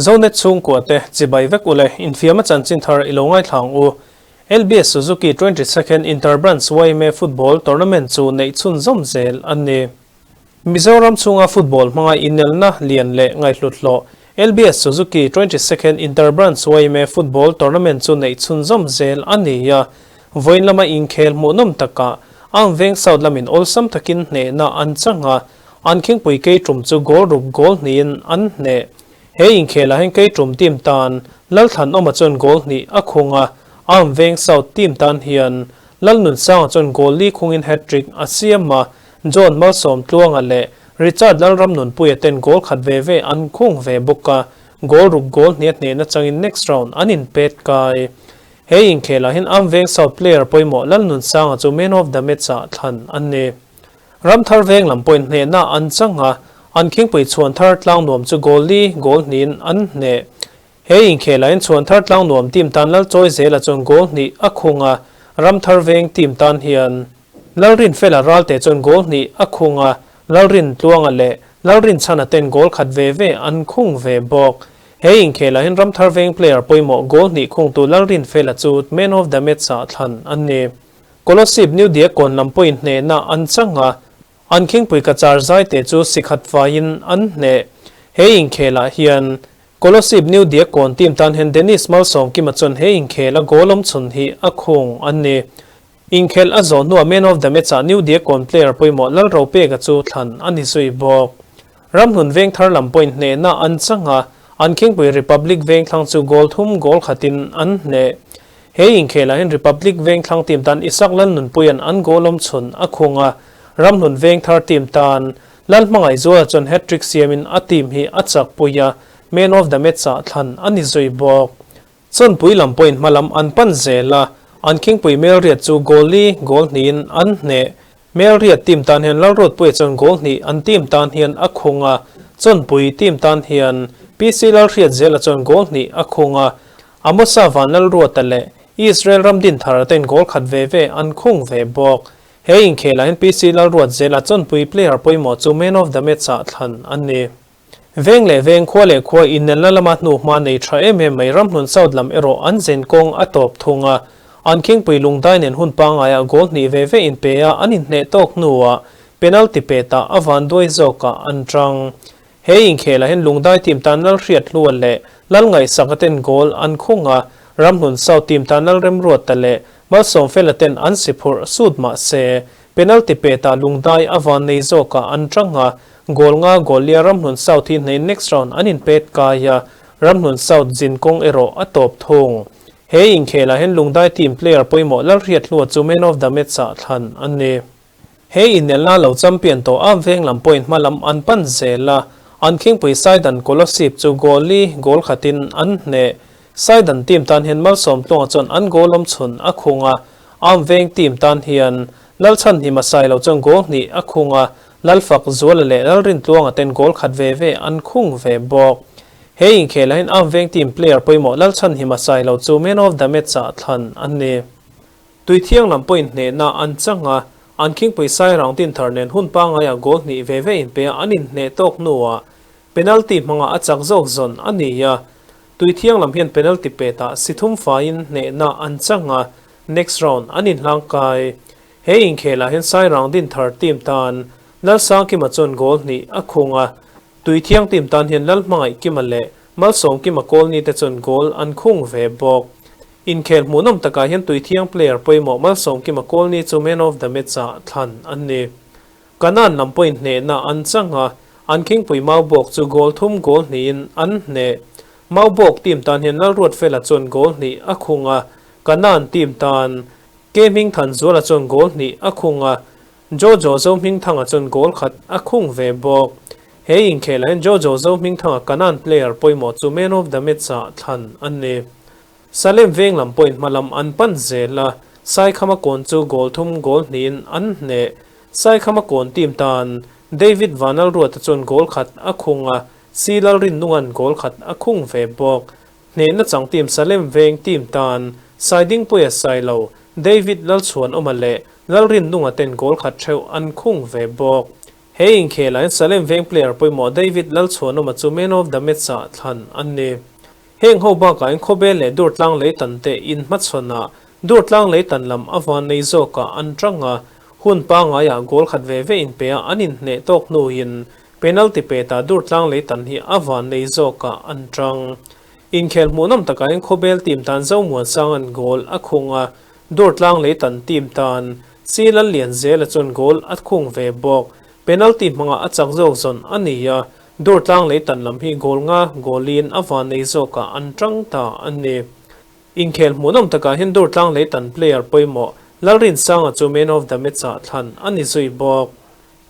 Zonet chhungkua te chibai vek ule infiam a chanchin thar i lo ngaithla ang u. LBS Suzuki 22nd Inter-Branch yma Football Tournament chu neih chhunzawm zel a ni. Mizoram chhunga football hmanga inelna lian leh ngaihhlut hlawh LBS Suzuki 22nd Inter-Branch yma Football Tournament chu neih chhunzawm zel a ni a. Vawiin lama inkhel hmuhnawm takah Arm Veng South lamin awlsam takin hnehna an chang a, an khingpui keiṭum chu goal ruk goal hnihin an hneh. He inkhelah hian keiṭum team tan Lalthlanawma chuan goal hnih a khung a, Arm Veng South team tan hian Lalnunsanga chuan goal li khungin hat-trick a siam a, John Malsawmtluanga leh Richard Lalramnunpuia ten goal khat ve ve an khung ve bawk a, goal ruk goal hnih a hnehna changin next round an inpet kai. He inkhelah hian Amveng South player pawimawh Lalnunsanga chu man of the match ah thlan an ni. Ramthar veng lam pawhin hnehna an chang a, an khingpui chhuan thar tlang nuam chu goal li goal hnihin an hneh. He inkhelah hian chhuan thar tlang nuam team tan Lalchawi Zela chuan goal hnih a khung a, Ramthar veng team tan hian Lalrinfela Ralte chuan goal hnih a khung a, Lalrintluanga leh Lalrinchhana ten goal khat ve ve an khung ve bawk. He inkhelah hian Ramthar Veng player pawimawh goal hnih khungtu Lalrinfela chu man of the match ah thlan an ni. Kolasib New Diakkawn lam pawhin hnehna an chang a, an khingpui kachar zaite chu sikhat faiin an hneh. He inkhelah hian Kolasib New Diakkawn team tan hian Dennis Malsawmkima chuan he inkhela goal awmchhun hi a khung an ni. Inkhelh a zawh hnuah man of the match ah New Diakkawn player pawimawh Lalropeka chu thlan a ni zui bawk. Ramhlun Vengthar lam pawhin hnehna an chang a, an khingpui Republic Vengthlang chu goal thum goal khatin an hneh. He inkhelah hian Republic Vengthlang team tan Isak Lalnunpuia'n an goal awmchhun a khung a, Ramhlun Vengthar team tan Lalhmangaihzuala chuan hat-trick siamin a team hi a chakpui a, man of the match ah thlan a ni zui bawk. Chawnpui lam pawhin hma lam an pan zel a, an khingpui Melriat chu goal li, goal hnihin an hneh. Melriat team tan hian Lalruatpuia chuan goal hnih an team tan hian a khung a, Chawnpui team tan hian PC Lalhriatzela chuan goal hnih a khung a, Amosa Vanlalruata leh Israel Ramdinthara ten goal khat ve ve an khung ve bawk. He inkhelah hian PC Lalruatzela Chawnpui player pawimawh chu man of the match ah thlan a ni. Veng leh veng, khua leh khua innelna lama hnuhma nei tha em em mai Ramhlun South lam erawh an zen kawng a tawp thung a. An khingpui lungdai nen hun pangaiah goal hnih ve ve inpe a, an inhneh tawk hnuah penalty petah a vanduai zawkah an tang. He inkhelah hian lungdai team tan Lalhriathlua leh Lalngaihsaka ten goal an khung a, Ramhlun South team tan Lalremruata leh Malsawmfela ten an si phurh sut mah se, penalty petah lungdai a vannei zawkah an tang a, Goal nga goal lia Ramhlun South hi hnei next round an inpet kai a, Ramhlun South zin kawng erawh a tawp thung. He inkhelah hian Lungdai team player pawimawh Lalhriathlua chu man of the match ah thlan a ni. He inelna lo champion tawh a veng lam pawhin hma lam an pan zel a, an khingpui Saidan Kolasib chu goal li goal khatin an hneh. Saidan team tan hian Malsawmtluanga chuan an goal awmchhun a khung a, Arm veng team tan hian Lalchhanhima Sailo chuan goal hnih a khung a, Lalfak Zuala leh Lalrintluanga ten goal khat ve ve an khung ve bawk. He inkhelah hian Arm Veng team player pawimawh Lalchhanhima Sailo chu man of the match ah thlan an ni. Tuithiang lam pawhin hnehna an chang a, an khingpui Sairang Dinthar nen hun pangaiah goal hnih ve ve inpe a an inhneh tawk hnuah penalty hmanga a chak zawk zawn a ni a. Tuithiang lam hian penalty petah si thum faiin hnehna an chang a, next round an inhlangkai. He inkhelah hian Sairang Dinthar team tan Lalsangkima chuan goal hnih a khung a, Tuithiang team tan hian Lalhmangaihkima leh Malsawmkima Kawlni te chuan goal an khung ve bawk. Inkhel hmuhnawm takah hian Tuithiang player pawimawh Malsawmkima Kawlni chu man of the match ah thlan an ni. Kanan lam pawhin hnehna an chang a, an khingpui Maubawk chu goal thum goal hnihin an hneh. Maubawk team tan hian Lalruatfela chuan goal hnih a khung a, Kanan team tan Ke Hmingthanzuala chuan goal hnih a khung a, Jojo Zohmingthanga chuan goal khat a khung ve bawk. He inkhelah hian Jojo Zohmingthanga Kanan player pawimawh chu man of the match ah thlan a ni. Salem veng lam pawhin hma lam an pan zel a, Saikhama kawn chu goal thum goal hnihin an hneh. Saikhama kawn team tan David Vanlalruata chuan goal khat a khung a, C Lalrinnunga'n goal khat a khung ve bawk. Hnehna chang team Salem Veng team tan Saidingpuia Sailo, David Lalchhuanawma leh Lalrinnunga ten goal khat theuh an khung ve bawk. He inkhelah hian Salem Veng player pawimawh David Lalchhuanawma chu Man of the Match-ah thlan an ni. Heng ho bakah hian Khawbel leh Durtlang Leitan te inhmachhawn ah Durtlang Leitan lam a van nei zawkah an tang a, hun pangaiah goal khat ve ve inpe a an inhneh tawk hnuin penalty petah Durtlang Leitan hi a van nei zawkah an tang. Inkhel hmuhnawm takah hian Khawbel team tan Zomuansang an goal a khung a, Durtlang Leitan team tan Si Lallianzela chuan goal a khung ve bawk. Penalty hmangah a chak zawk zawn a ni a, Durtlang Leitan lam hi goal nga goal-in a van nei zawkah an tang ta a ni. Inkhel hmuhnawm takah hian Durtlang Leitan player pawimawh Lalrinsanga chu man of the match-ah thlan a ni zui bawk.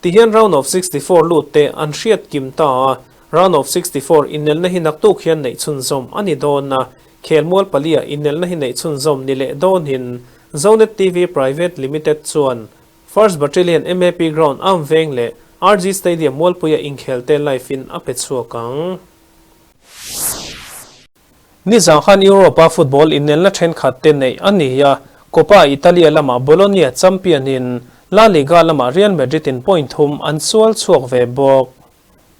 Tihian round of 64 lut te an hriat kim ta a, round of 64 inelna hi naktuk hian neih chhunzawm a ni dawn a, khelmual paliah inelna hi neih chhunzawm ni leh dawnin Zonet TV Private Limited chuan First Battalion MAP Ground Arm Veng leh RG Stadium Mualpuia inkhel te live in a pe chhuak ang. Nizang khan Europe-a football inelna thenkhat te neih a ni a, Coppa Italia lamah Bologna champion in La Liga lamah Real Madrid in point thum an sual chhuak ve bawk.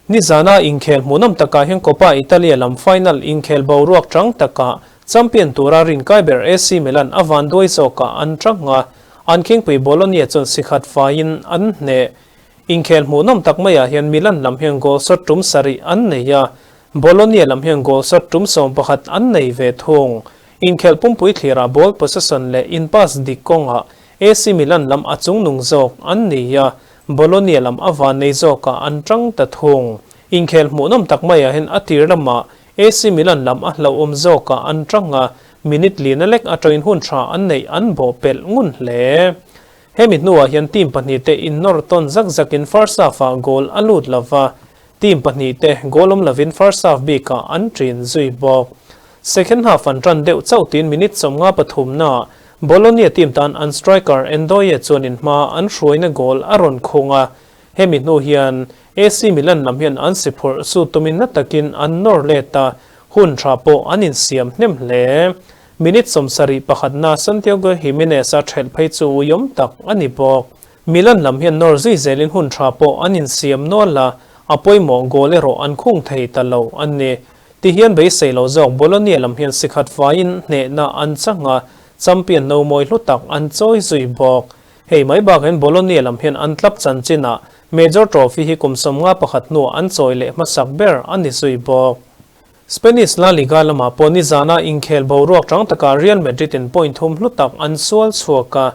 Nizana inkhel hmuhnawm takah hian Coppa Italia lam final inkhel boruak chang takah champion tura rinkai ber AC Milan a vanduai zawkah an chang a, an khingpui Bologna chuan sikhat faiin an hneh. Inkhel hmuhnawm tak maiah hian Milan lam hian goal shot tum sarih an nei a, Bologna lam hian goal shot tum 11 an nei ve thung. Inkhel pumpui thlirah ball possession leh in pass dik kawngah AC Milan lam a chungnung zawk an ni a, Bologna lam a van nei zawkah an tang ta thung. Inkhel hmuhnawm tak maiah hian a tir lamah AC Milan lam a hlauhawm zawkah an tang a, minute lina lek atangin hun tha an neih an bawhpelh ngun hle. Hemi hnuah hian team pahnihte innawr tawn zak zakin first half-ah goal a lut lo va, team pahnihte goal awm lovin first half bikah an ṭin zui bawk. Second half an ṭan deuh chauh tiin minute 53 naah Bologna team tan an striker Ndoye chuan in hma an hruaina goal a rawn khung a, hemi hnu hian AC Milan lam hian an si phurh su tumin na takin an nawr let a, hun tha pawh an insiam hnem hle. Minute 71na Santiago Gimenez a ṭhelh phei chu uiawm tak a ni bawk. Milan lam hian nawr zui zelin hun tha pawh an insiam nual a, a pawimawh goal erawh an khung thei ta lo a ni. Tihian beisei lo zawk Bologna lam hian sikhat faiin hnehna an chang a, champion no mawi hlu tak an chawi zui bawk. Hei mai bakah Bologna lam hian an club chanchinah major trophy hi kum 51 hnuah an chawi leh hmasak ber a ni zui bawk. Spanish La Liga lamah pawh nizana inkhel boruak tang takah Real Madrid in point thum hlu tak an sual chhuak a,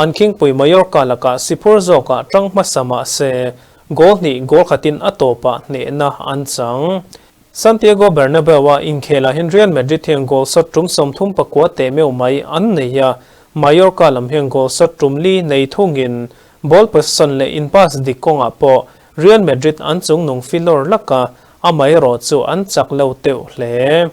an khingpui Mallorca lakah siphur zawkah tang hmasa mah se goal hnih goal khatin a tawpah hnehna an chang. Santiago Bernabeu-a inkhelah hian Real Madrid hian goal shot tum 39 teh meuh mai an nei a, Mallorca lam hian goal shot tum li nei thungin ball possession leh in pass dik kawngah pawh Real Madrid an chungnung filawr lak a, amaherawh chu an chak lo teuh hle.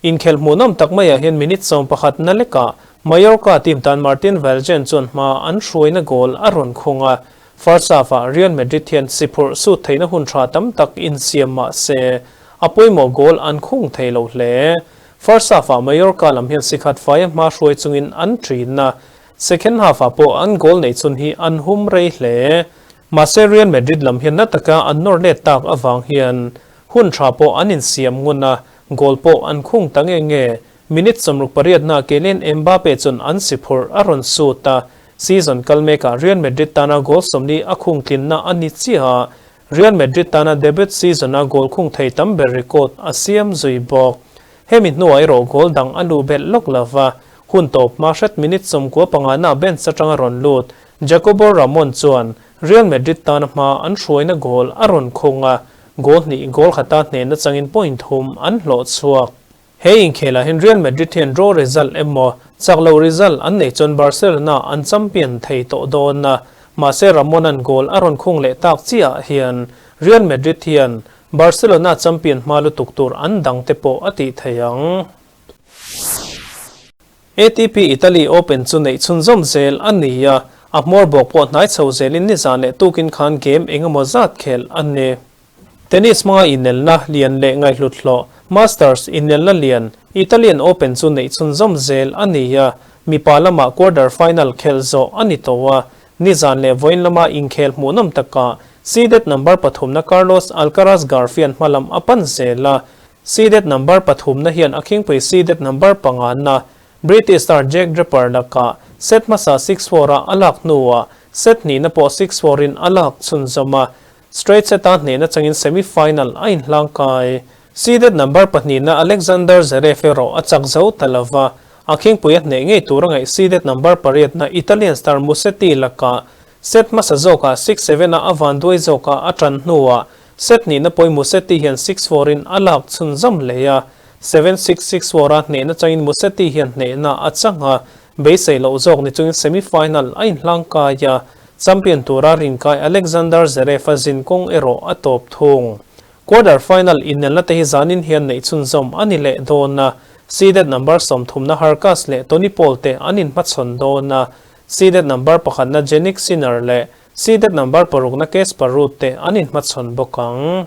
Inkhelh hmuhnawm tak maiah hian minute 11 na lekah Mallorca team tan Martin Valjent chuan hma an hruaina goal a rawn khung a, First half-ah Real Madrid hian si phurh sut theihna hun tha tam tak insiam mah se, a pawimawh goal an khung thei lo hle. First half-ah Mallorca lam hian si khat faia hma hruai chungin an ṭin a, second half-ah pawh an goal neih chhun hi an hum rei hle. Mahse Real Madrid lam hian na taka an nawr let tak avang hian hun tha pawh an insiam ngun a, goal pawh an khung ta nge nge. Minute 68na Kylian Mbappe chuan an si phurh a rawn sut a, Season kal mekah Real Madrid tana goal 40 a khung tlinna a ni chiah a, Real Madrid tana debut season-a goal khung thei tam ber record a siam zui bawk. Hemi hnuah erawh goal dang a luh belh lawk lo va, hun tawp hma hret minute 95na bench atanga rawn lut Jacobo Ramon chuan Real Madrid tana hma an hruaina goal a rawn khung a, goal hnih goal khata hnehna changin point thum an hlawh chhuak. He inkhelah hian Real Madrid hian draw result emaw chak lo result an neih chuan Barcelona an champion thei tawh dawn a, mahse Ramon-a'n goal a rawn khung leh tak chiahah hian Real Madrid hian Barcelona champion hma lutuk tur an dang te pawh a tih thei ang. ATP Italy Open chu neih chhunzawm zel a ni a, a hmawr bawk pawh hnai chho zelin nizan leh tukin khan game engemaw zat khelh a ni. Tennis hmanga inelna lian leh ngaihhlut hlawh Masters inelna lian Italian Open chu neih chhunzawm zel a ni a, mipa lamah quarter final khelh zawh a ni tawh a. Nizan leh vawiin lama inkhel hmuhnawm takah seeded number pathumna Carlos Alcaraz Garfian hmalam a pan zel a. Seeded number pathumna hian a khingpui seeded number pangana British star Jack Draper lakah set hmasa 6-4 a a lak hnuah set hnihna pawh 6-4 in a lak chhunzawm a. Straight set-a hnehna changin semi-final a inhlang kai. Seeded number pahnihna Alexander Zverev erawh a chak zo ta lo va, a khingpui a hneh ngei tur a ngaih seeded number pariatna Italian star Musetti lakah set hmasa zawkah 6-7 a a vanduai zawkah a tan hnuah set hnihna pawi Musetti hian 6-4 in a lak chhunzawm leh a, 7-6, 6-4 a hnehna changin Musetti hian hnehna a chang a, beisei loh zawk ni chungin semi-final a inhlang kai a. Champion tura rinkai Alexander Zverev-a zin kawng erawh a tawp thung. Quarter final inelna te hi zanin hian neih chhunzawm a ni leh dawn a, seeded number sawmthumna Hurkacz leh Tony Paul te an inhmachhawn dawn a, seeded number pakhatna Jannik Sinner leh seeded number parukna Casper Ruud te an inhmachhawn bawk ang.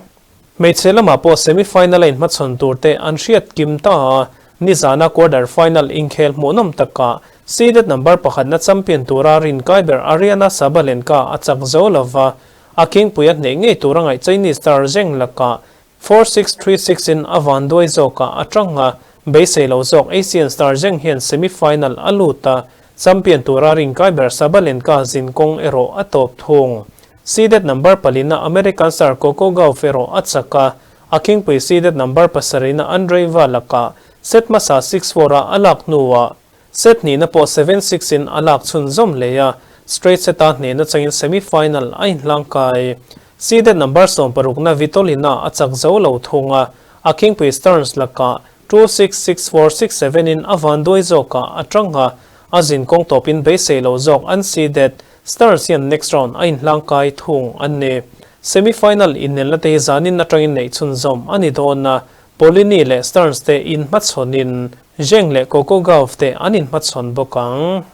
Hmeichhe lamah pawh semi final a inhmachhawn tur te an hriat kim ta a, nizana quarter final inkhel hmuhnawm takah seeded number pakhatna champion tura rinkai ber Aryna Sabalenka a chak zo lova, a khingpui a hneh ngei tur a ngaih Chinese star Zheng lakah 4-6-3-6 in a vanduai zawkah a tang a, beisei lo zawk Asian star Zheng hian semi final a lut a, champion tura rinkai ber Sabalenka zinkawng erawh a tawp thung. Seeded number palina American star Coco Gauff erawh a chak a, a khingpui seeded number pasarihna Andreeva lakah set hmasa 6-4 a a lak hnuah set hnihna pawh 7-6 in a lak chhunzawm leh a, straight set-a hnehna changin semi-final a inhlang kai. Seeded number sawmparukna Vitolina a chak zo lo thung a, a khingpui Stearns lakah 2-6, 6-4, 6-7 in a vanduai zawkah a tang a, a zinkawng tawpin beisei lo zawk an seeded Stars hian next round a inhlang kai thung an ni. Semi final innelna te hi zanin atangin neih chhunzawm a ni dawn a, Paulini leh Stearns te inhmachhawnin Zheng leh Coco Gauff te an inhmachhawn bawk ang.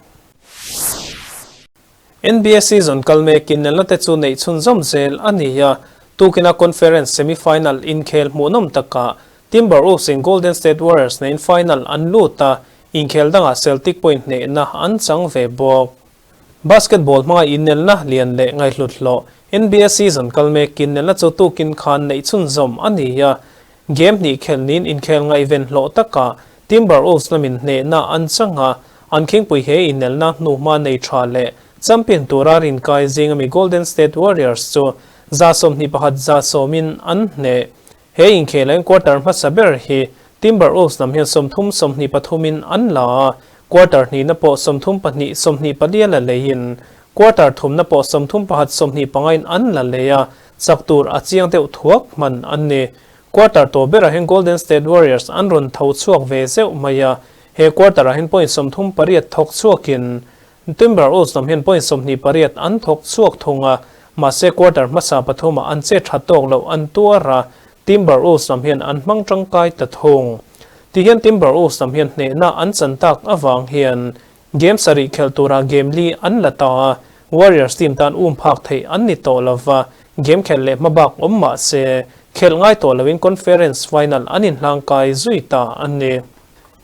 NBA season kal mek innelna te chu neih chhunzawm zel a ni a, tukina conference semi final inkhel hmuhnawm takah Timberwolves in Golden State Warriors neiin final an lut a, inkhel dangah Celtic pawhin hnehna an chang ve bawk. Basketball hmanga inelna lian leh ngaihhlut hlawh NBA season kal mek inelna chu tukin khan neih chhunzawm a ni a. Game hnih khelh niin inkhel ngaihven hlawh takah Timberwolves lamin hnehna an chang a, an khingpui he inelna hnuhma nei tha leh champion tura rinkai zing ami Golden State Warriors chu 21 sawmin an hneh. He inkhel in quarter hmasa ber hi Timberwolves lam hian 30 23 in an la a, quarter hnihna pawh 32 24 a la leiin quarter thumna pawh 31 25 in an la lei a, chak tur a chiang deuh thuak hman an ni. Quarter tawh berah hian Golden State Warriors an rawn tho chhuak ve zeuh mai a, he quarter ah hian point 38 thawk chhuakin Timberwolves lam hian point 28 an thawk chhuak thung a, mahse quarter hmasa pathumah an che tha tawk loh an tuar a, Timberwolves lam hian an hmang tangkai ta thung. Tihian Timberwolves lam hian hnehna an chan tak avang hian game sarih khelh tura game li an la ta a, Warriors team tan um phak theih an ni tawh lova, game khelh leh hmabak awm mah se khelh ngai tawh loin conference final an inhlangkai zui ta a ni.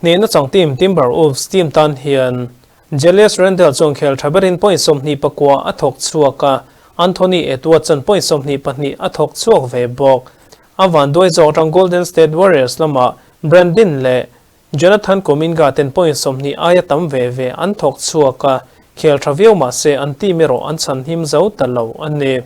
Hnehna chang team Timberwolves team tan hian Julius Randle chuan khel tha berin point 29 a thawk chhuak a, Anthony Edwards chuan point 22 a thawk chhuak ve bawk. A vanduai zawk atang Golden State Warriors lamah Brandin leh Jonathan Kuminga ten point 20 aia tam ve ve an thawk chhuak a, khel tha viau mah se an team erawh an chhan him zo ta lo a ni.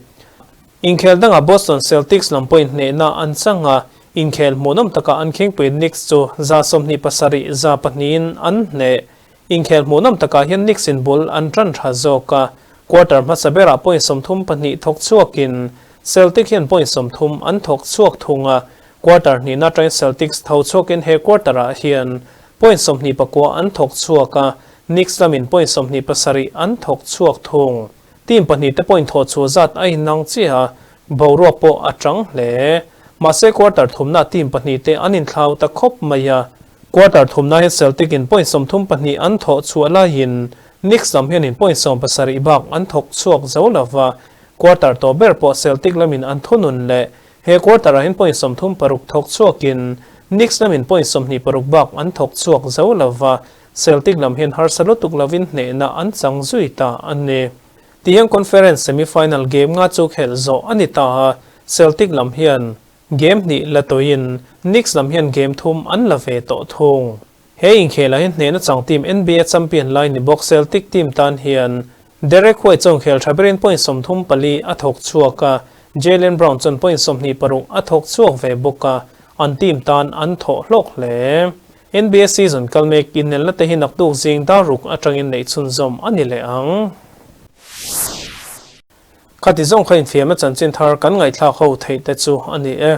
Inkhel dangah Boston Celtics lam point hnehna an chang a, inkhel hmuhnawm takah an khingpui Knicks chu 27 100 in an hneh. Inkhel hmuhnawm takah hian Knicks in bul an tan tha zawk a, quarter hmasa berah point 32 thawk chhuakin Celtic hian point 30 an thawk chhuak thung a, quarter hnihna atangin Celtics tho chhuakin he quarter ah hian point 29 an thawk chhuak a, Knicks lamin point 27 an thawk chhuak thung. Team pahnih te point thawh chhuah zat a inang chiah a, boruak pawh a tang hle. Mahse quarter thumna team pahnih te an inthlau ta khawp mai a. Quarter thumna hian Celtic in point 32 an thawh chhuah laiin Knicks lam hianin point 17 bak an thawk chhuak zo lova. Quarter tawh ber pawh Celtic lamin an thunun leh he quarter ah hian point 36 thawk chhuakin Knicks lamin point 26 bak an thawk chhuak zo lova. Celtic lam hian harsa lutuk lovin hnehna an chang zui ta a ni. Tihian Conference semi-final game nga chu khelh zawh a ni ta a, Celtic lam hian game hnih la tawhin Knicks lam hian game thum an la ve tawh thung. He inkhelah hian hnehna chang team NBA champion lai ni bawk Celtic team tan hian Derek White chuan khel tha berin point 34 a thawk chhuak a, Jaylen Brown chuan point 26 a thawk chhuak ve bawk a, an team tan an thawh hlawk hle. NBA season kal mek inelna te hi naktuk zing dar ruk atangin neih chhunzawm a ni leh ang. Khati zawng kha infiamna chanchin thar kan ngaihthlak ho theih te chu a ni e.